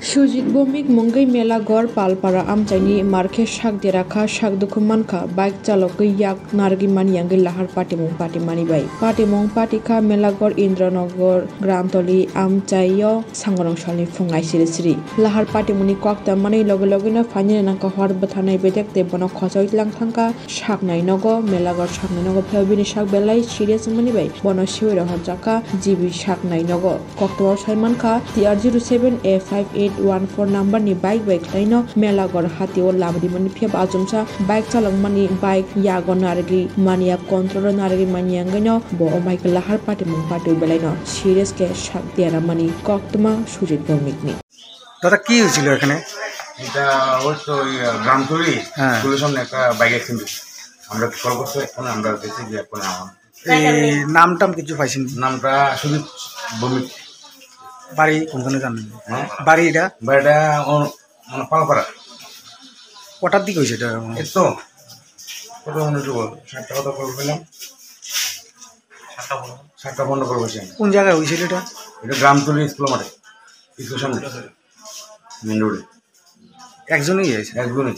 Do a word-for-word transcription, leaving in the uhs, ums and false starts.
Sujit Bhowmik mungwi Melagor Palpara amchaini markhe sak dera kha, sak dukhu mankha, bike chalogwi yak narwgwi mani yangwi lahar patimung patimani bai. Patimung patikha Melagor Indranagar Gramtoli amchaio sangorong salni phung aisiri siri. Lahar patimungni kok tangmani loge logeno phainani nangkha hor bwtharnai bedek tei bono khochoi tlang thangkha saknai nogo, Melagor saknai nogo, phiya bini sak belai serious wngmani bai bono siwi rohorjakha G B saknai nogo. Koktwmao sai mankha, T R zero seven A five eight one four number ni bike bai khwlaino Melagor hatio lab rimani phiya ba achomsa bike chalokmani bike yago narwgwi manya control o narwgwi manya wngwino bo omai lahar patimung patio belaino serious khe sak diaramani koktwma Sujit Bhowmik ni. দাদা, কি হয়েছিল এখানে? এটা ওই তো ওই, আহ, গ্রামতলি হ্যাঁ। স্কুলের সামনে একটা বাইক অ্যাক্সিডেন্ট হয়েছে। আমরা কল করতে এখন আমরা দেখছি যে এখন আমার এই নাম টাম কিছু পাইছেন? নামটা সুজিত ভৌমিক। বাড়ি কোনখানে জানেন? হ্যাঁ? বাড়ি এটা? বাড়িটা ও-, মানে পালপাড়া। কটার দিকে হয়েছে এটা? এই তো কত মনে হচ্ছে বল, সাতটা কত কল পেলাম? সাতটা পনেরো কল হয়েছে। কোন জায়গায় হয়েছিল এটা? এটা গ্রামতলি স্কুলের মাঠে, স্কুলের সামনে, মেন রোডে। একজনই হয়েছে? একজনই।